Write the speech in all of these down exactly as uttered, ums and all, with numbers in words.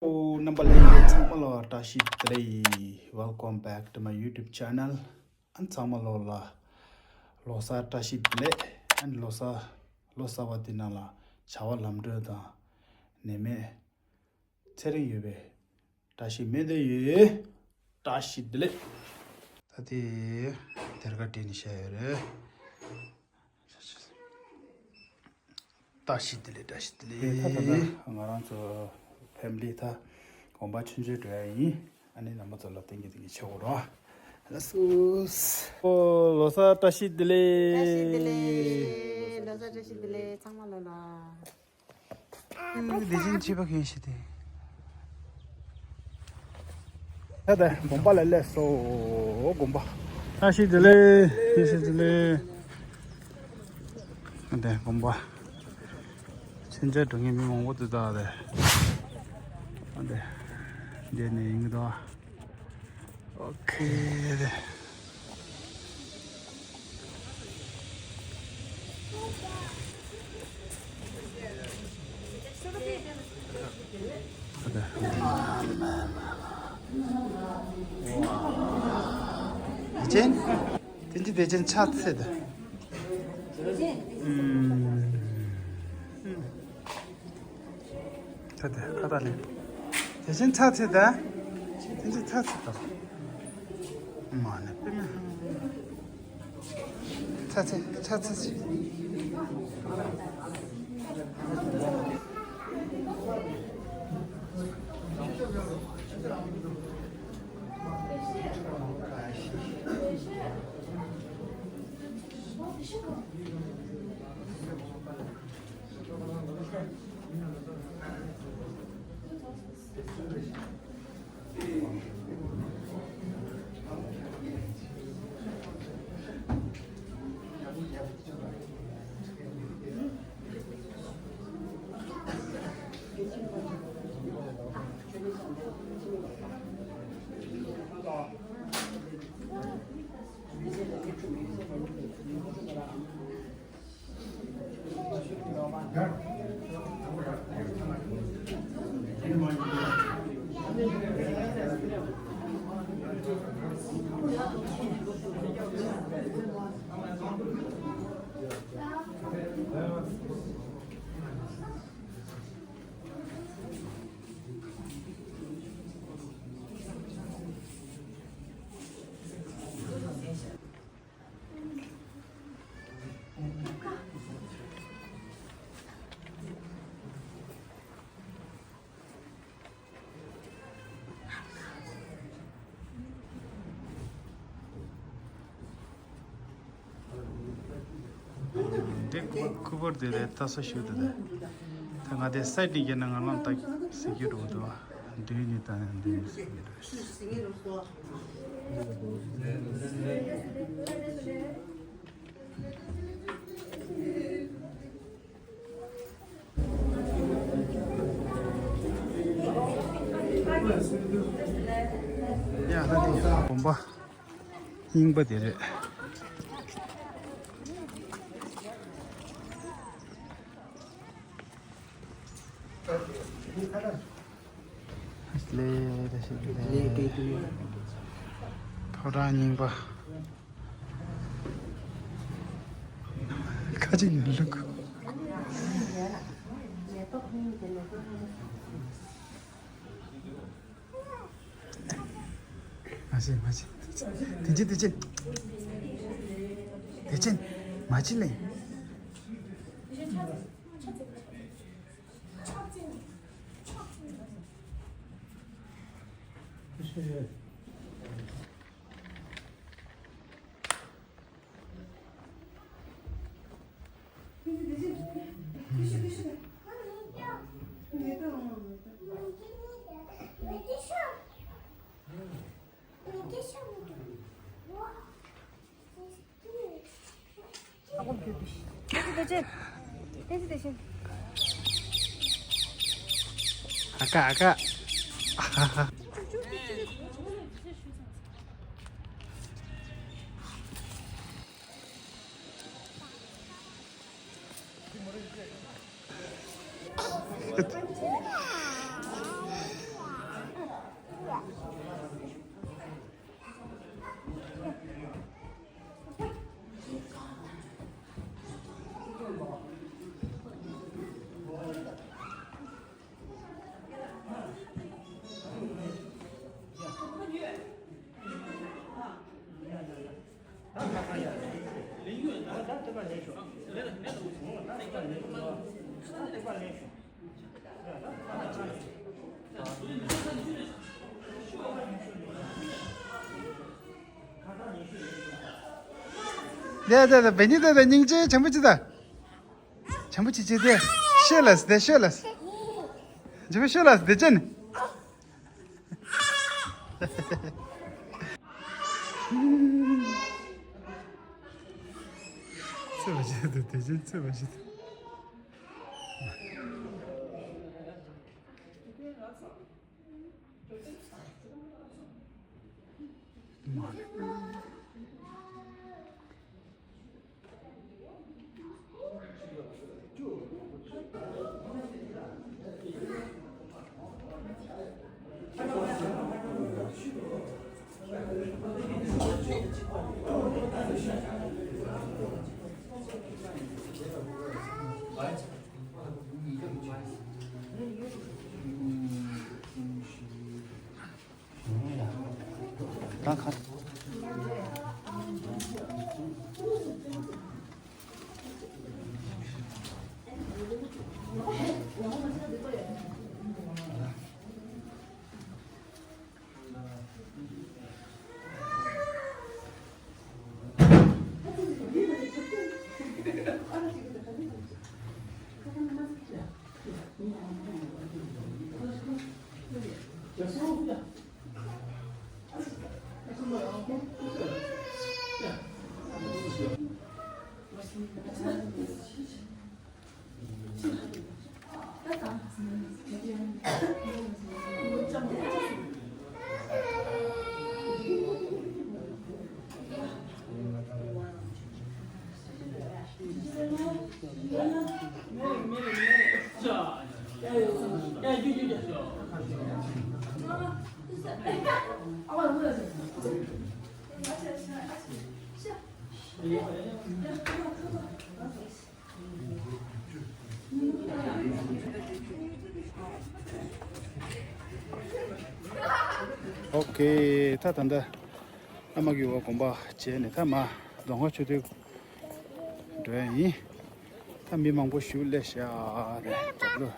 ཨོ། རྣམ་པ་ལྷན་རྒྱས་ཚང་མ་ལ་བཀྲ་ཤིས་བདེ་ལེགས། Welcome back to my YouTube channel. ཨན། ཚང་མ་ལོ་ལ་ལོ་གསར་བཀྲ་ཤིས་བདེ་ལེགས། ཨན། ལོ་གསར་ལོ་གསར་པ་འདི་ནང་ལ་བྱ་བ་ལམ་འགྲོ་དང་ནད་མེད་ཚེ་རིང་ཡོད་པའི་བཀྲ་ཤིས་སྨོན་འདུན་ཡོད། བཀྲ་ཤིས་བདེ་ལེགས། ད་དེ་སྡེར་ཁ་སྤྲད་ནས་བཞག་ཡོད་རེད། བཀྲ་ཤིས་བདེ་ལེགས། བཀྲ་ཤིས་བདེ་ལེགས། ད་ད་ང་རང་ཚོ་ཕེ་མི་ལི་ད་དགོན་པ་ཆུང་ཆུང་འགྲོ་ཡ་ཡིན། ཨ་ནི་རྣམ་པ་ཚོ་ལ་བསྟན་གྱི་བསྟན་གྱི་ཆེ་བོ་རོ། ལགས་སོ། ཨོ། ལོ་གསར་བཀྲ་ཤིས་བདེ་ལེགས། བཀྲ་ཤིས་བདེ་ལེགས། ལོ་གསར་བཀྲ་ཤིས་བདེ་ལེགས། ཚང་མ་ལོ་ལ། བདེ་ཆེན་ཆོས་པ་མཁན་ཞིག་སྟེ། ད་ད་དགོན་པ་ལ་སླེབས་སོ། དགོན་པ། བཀྲ་ཤིས་བདེ་ལེགས། བཀྲ་ཤིས་བདེ་ལེགས། ད་དགོན་པ། མཆོད་མཇལ་འགྲོ་མཁན་མི་མང་པོ་འདུག་ད་དེ། ད་དེ། འདི་ནས་ཡིན་གྱི་འདུག་ཨོ་ཁེ་དེ། བདེ་ཆེན། དེ་ཅི་བདེ་ཆེན་ཕྱག་འཚལ་ད། ད་ད་ཁ་ད་ལེ། དེ་བཞིན་ཚ་ཚེ་ད། དེ་བཞིན་ཚ་ཚེ་ད། མ་ཎི་པདྨེ། ཚ་ཚེ་ཚ་ཚེ་ཚེ། འདི་ཁུ་ཁུ་བོར་དེ་རེད། ད་ས་ཞུ་དེ་དེ། ད་ང་དེ་སའི་ནས་རྒྱལ་ན་ང་ལང་ད་སི་ཀྱུ་རུ་དུ་བ། འདུས་ནི་ད་ཡང་འདུས་ནི་སི་ཀྱུ་རུ། ཡ་ཧ་དེ་དགོན་པ་རྙིང་པ་དེ་རེད། ལེ་རེ་ཞིག་ལེ། ཕོ་བྲང་རྙིང་པ། ཁ་ཅིག་ཡོད་ལུག་མ་བྱེད་མ་བྱེད། དེ་ཅི་དེ་ཅི། དེ་ཅི། མ་བྱེད་ལེ། ཨ་ཀ་ཨ་ཀ། ལས་ད་ད་བེ་ནི་ད་ད་སྙིང་རྗེ་ཆེན་པོ་ཅི་ད། ཆེན་པོ་ཅི་ཅི་དེ་ཤོད་ལ་སི་དེ་ཤོད་ལ་སི། ཆེན་པོ་ཤོད་ལ་སི་དེ་ཅན། ཚེ་བ་ཅི་དེ་དེ་ཅན་ཚེ་བ་ཅི་དེ། ཨོ་ཁེ། ད་ད་ལྟ་ཨ་མ་གི་འོ་དགོན་པ་བྱས་ནས་ད་མ་རྫོང་ཁ་ཆུ་ཐིགས་འགྲོ་ཡ་ཡིན། ད་མི་མང་པོ་ཞིག་སླེབས་ཤག་རེད་འགྲོ་ལོ།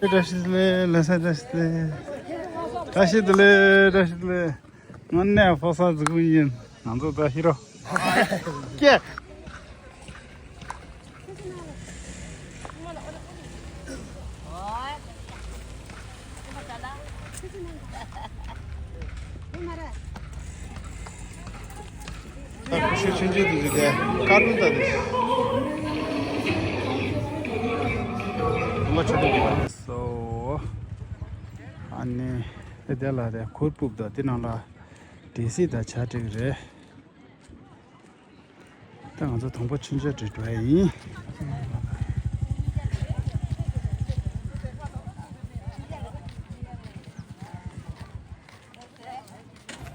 བཀྲ་ཤིས་བདེ་ལེགས། ལྷ་ས་བཀྲ་ཤིས་བདེ་ལེགས། བཀྲ་ཤིས་བདེ་ལེགས། བཀྲ་ཤིས་བདེ་ལེགས། དངོས་གནས་ཕོ་གསར་འཛུགས་པ་ཡིན། ང་ཚོ་ད་ཤི་རོ། ཀྱེ། ད་ཁུ་ཤུ་ཆུང་ཆུང་དེ་ཚོ་དེ་ཀར་ཊུན་ལྟ་དེ། ང་ཆོ་དེ་གི་སོ། ཨ་ནི་དེ་ལ་དེ་གུར་ཕུབ་དང་དེ་ནང་ལ་འདྲེ་སྲིད་དང་བྱ་བྲིས་རེད། ད་ང་ཚོ་དང་པོ་ཆུན་ཆ་བྲིས་འགྲོ་ཡ་ཡིན།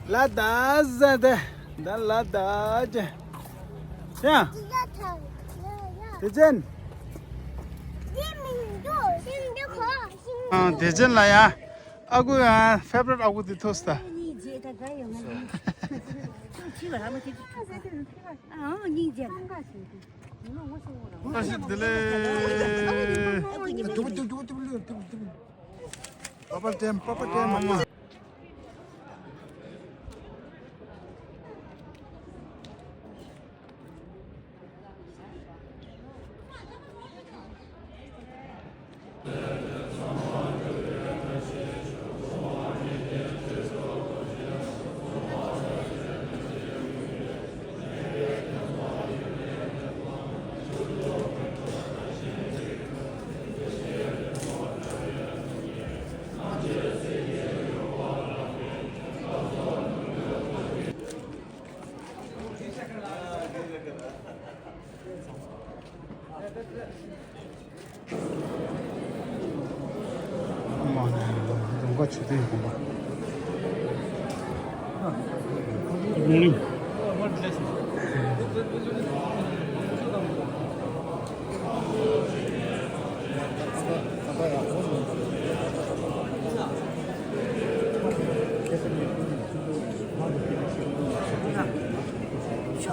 ལ་ད་ཟ་དེ། ད་ལ་ད་ཅེ། ཡ། དེ་ཅན། ཨ། དེ་ཅན་ལ་ཡ། ཨ་ཁུ་ཡ། ཕེ་ཝ་རིཊ་ཨ་ཁུ་དེ་ཐོས་ད། ཨ། བཀྲ་ཤིས་བདེ་ལེགས། པ་པ་ལྡེམ། པ་པ་ལྡེམ། དེ་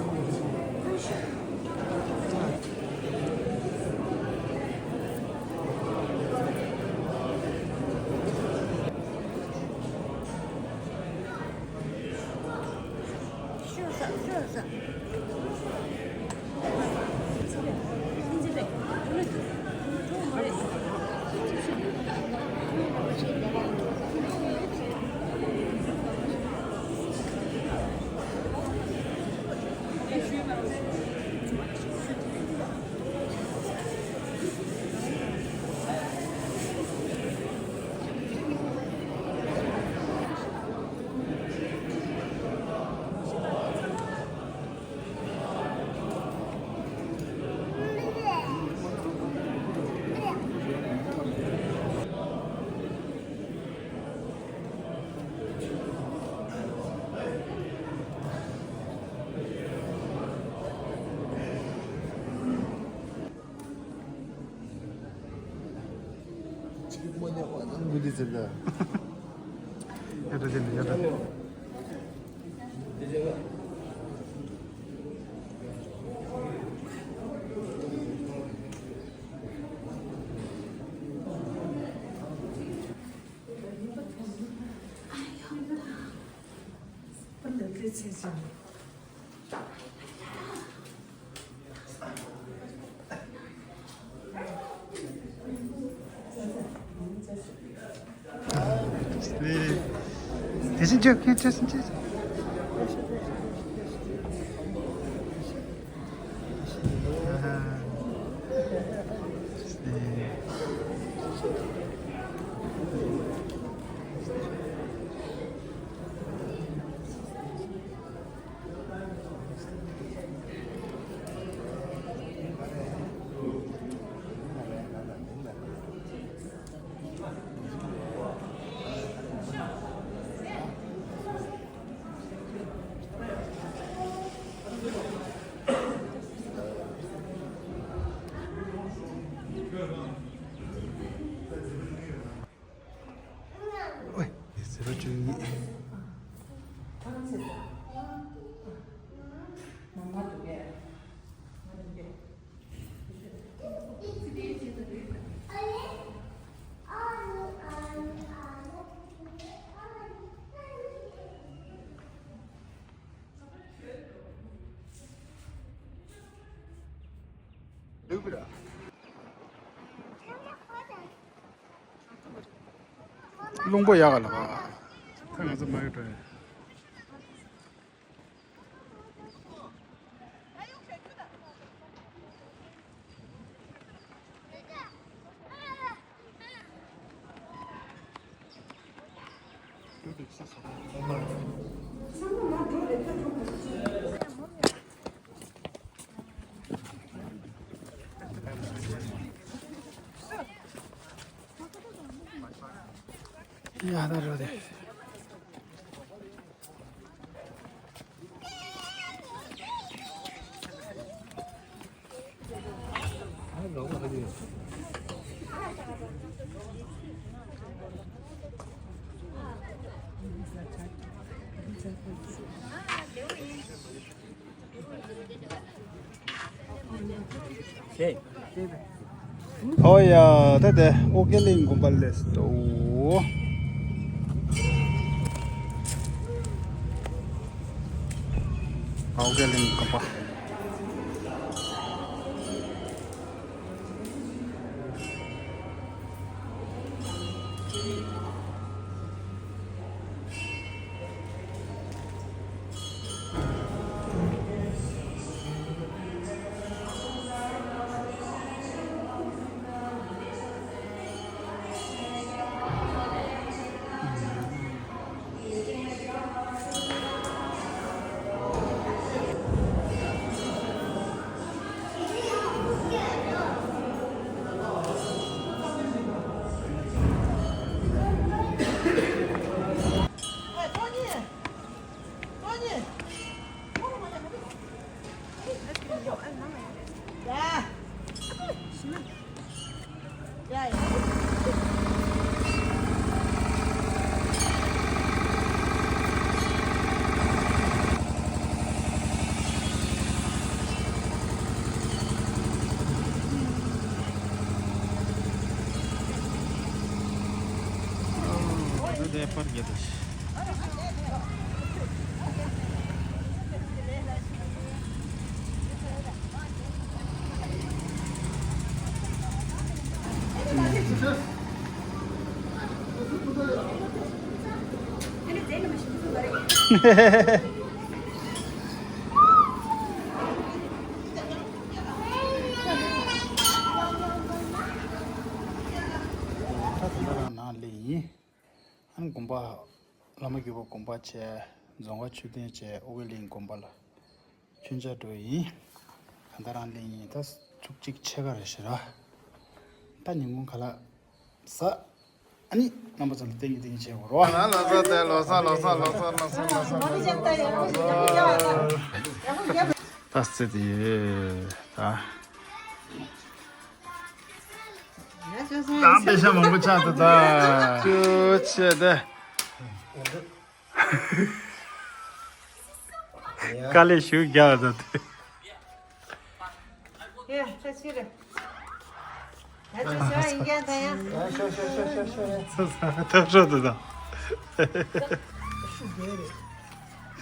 བཞིན་བྱོས། ཁྱེད་བྱོས་སོང་། བྱོས་སོང་། ཨོའི། ཟེར་བ་བཅུ་གཉིས། རླུང་པོ་ཡག་ག་ལ་ག་ད་ང་ཚོ་མ་ཡོད་འགྲོ་ཡ། ཡ་ད་རོ་དེ། ཨོ་ཡ། ད་དེ་ཨོ་རྒྱན་གླིང་དགོན་པ་སླེབས་སོང་། ཨོ་རྒྱན་གླིང་དགོན་པ། པར་རྒྱབ་དང་། ད་ལྟ་རང་ནང་སླེབས་ཡིན། ཨ་ནི་དགོན་པ། བླ་མ་གུས་པ་དགོན་པ་བྱས། རྫོང་ཁ་མཆོད་རྟེན་བྱས། ཨོ་རྒྱན་གླིང་དགོན་པ་ལ་མཆོད་མཇལ་འགྲོ་ཡིན། གང་ལྟར་རང་སླེབས་ཡིན། ད་བཅུ་གཅིག་ཕྱེད་ཀ་རེད་ཤག་ར། ད་ཉིན་གུང་ཁ་ལག་ཟ། ཨ་ནི་རྣམ་པ་ཚོ་ལ་བསྟན་གྱི་བསྟན་གྱི་བྱེད་དགོས་རོགས། ལོ་གསར་དེ་ལོ་གསར་ལོ་གསར་ལོ་གསར་ལོ་གསར་ལོ་གསར་ལོ་གསར། ད་སྲིད་དེ་ད། ད་པེ་ཤ་མང་པོ་ཆགས་ཏེ་ད། ཅུ་ཆེ་དེ། དཀའ་ལས་ཞུ་རྒྱག་ད་དེ། ཡ་ཆ་ཆི་རེད། ཡ་ཆ་ཆི་ཡིན་རྒྱག་ད་ཡ། ཐབས་ཤོར་དུ་ད།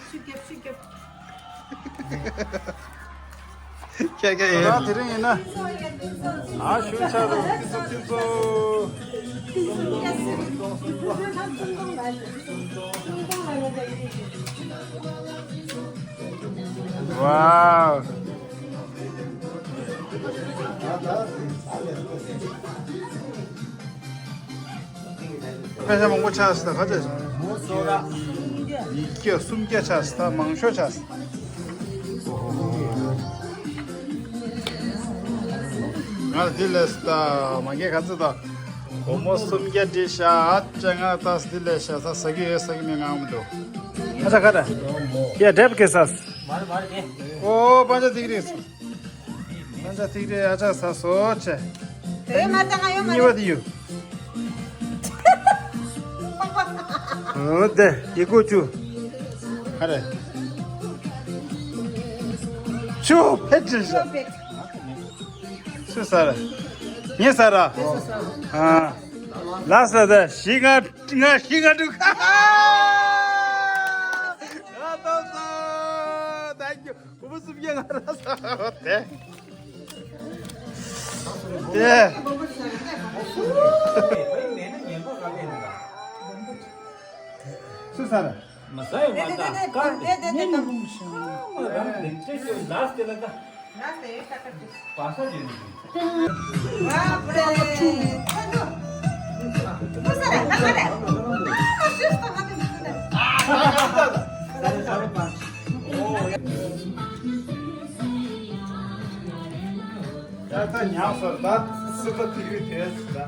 ཤུ་རྒྱབ་ཤུ་རྒྱབ། ཁྱེད་ཀྱི་ཨེ། ད་དེ་རིང་ཡིན་ན། ཨ་ཞུ་ཆ་རུ་ཁྱེད་ཚོ་ཁྱེད་ཚོ། ཝའོ། པེ་ཤ་མང་པོ་ཆགས་སི་ད་ག་ཚོད། ཡི་གེ་སུམ་བརྒྱ་ཆགས་སི་ད་མང་ཤོས་ཆགས་སི། ང་འདི་ལས་ད་མ་གེ་ག་ཚོད་ད། སྒོར་མོ་སུམ་བརྒྱ་འདི་ཤ་ཨ་ཅེ་ང་ད་འདི་ལས་ཤ་ད་ཟ་གི་ཡོད་ཟ་གི་མེད་ངའང་མི་འདུག་ཨ་ཅག་ག་རེ། ཡ་འདྲེབ་གེ་ས། ཨོ་པ་ཅག་ཏིག་རིགས། ང་ཚ་ཐིག་རེ་ཨ་ཅག་ས་སོ་ཆེ། དེ་མ་ཚང་ང་ཡོད་མ་གཉིས་པ་རེད། དེ་ཡོད། འོ་དེ་ཡི་གོ་ཅུ། ཨ་རེ། ཅུ་ཕེ་ཅི་ཤ། ཅུ་ས་ར། ངེ་ས་ར། ཨ། ལ་ས་ད་ཤི་ང་ང་ཤི་ང་འདུག་ང་ཏོ་ས། Thank you. ཁོ་བོ་སུམ་བརྒྱ་ང་ར་ས་དེ། དེ། སུ་ས་ར། མ་ས་ཡོང་མ་ད་ཀ་དེ་དེ་དེ་དེ་དེ་ཁ་མ་རང་དེ་ཅེ་ཅེ་ལ་སྟེ་ལ་ད། ལ་སྟེ་ཡོད་ས་ཀ་དེ། བ་ས་ཅེ་ནི། ཨ་ད་ཉག་སོར་ད་སི་ད་ཏི་རི་དེ་ད།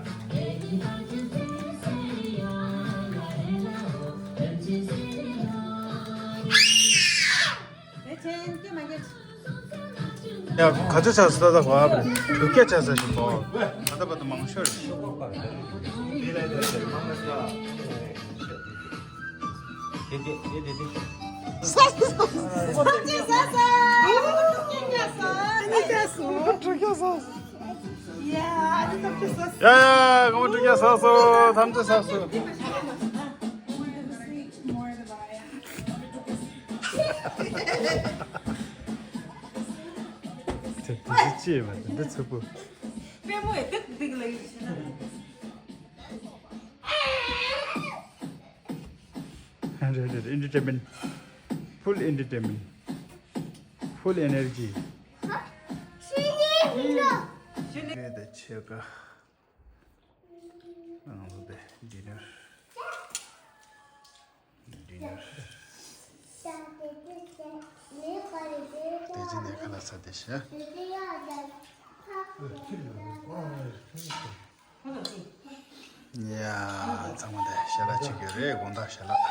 ཡ་ག་ཚོད་ཆགས་སོ་ད་ད་གོ་བ་རེད། དྲུག་བརྒྱ་ཆགས་ས་ཞིག་གོ། ད་ད་བར་དུ་མང་ཤོས་རེད། དེ་དེ་དེ་དེ་དེ། ཐམས་ཅད་ཟ་སོང་། ཐམས་ཅད་ཟ་སོང་། ཐམས་ཅད་ཟ་སོང་། ཡ་ཡ་ཡ་ཡ། ངོ་དྲུག་བརྒྱ་ཟ་སོང་། ཐམས་ཅད་ཟ་སོང་། དེ་དེ་ཅི་ཡོད་པ་དེ་འདྲ་ཚུགས་པོ། པད་མོ་ཡི་ཏིག་ཏིག་ལ་ཡོད་ཤེ་ན། རེད་རེད། Entertainment. Full entertainment. Full energy. ཤེ་ནི་མི་འདྲ། ཤེ་ནི་དེ་ཆེ་ག་ཨང་ལོ་དེ་dinner. Dinner. དེ་ཅི་ནས་ཁ་ལག་ཟ་དེ་ཤ། ཡ་ཚང་མ་དེ་ཞལ་ལག་ཅིག་ཡོད་རེད། དགོང་དག་ཞལ་ལག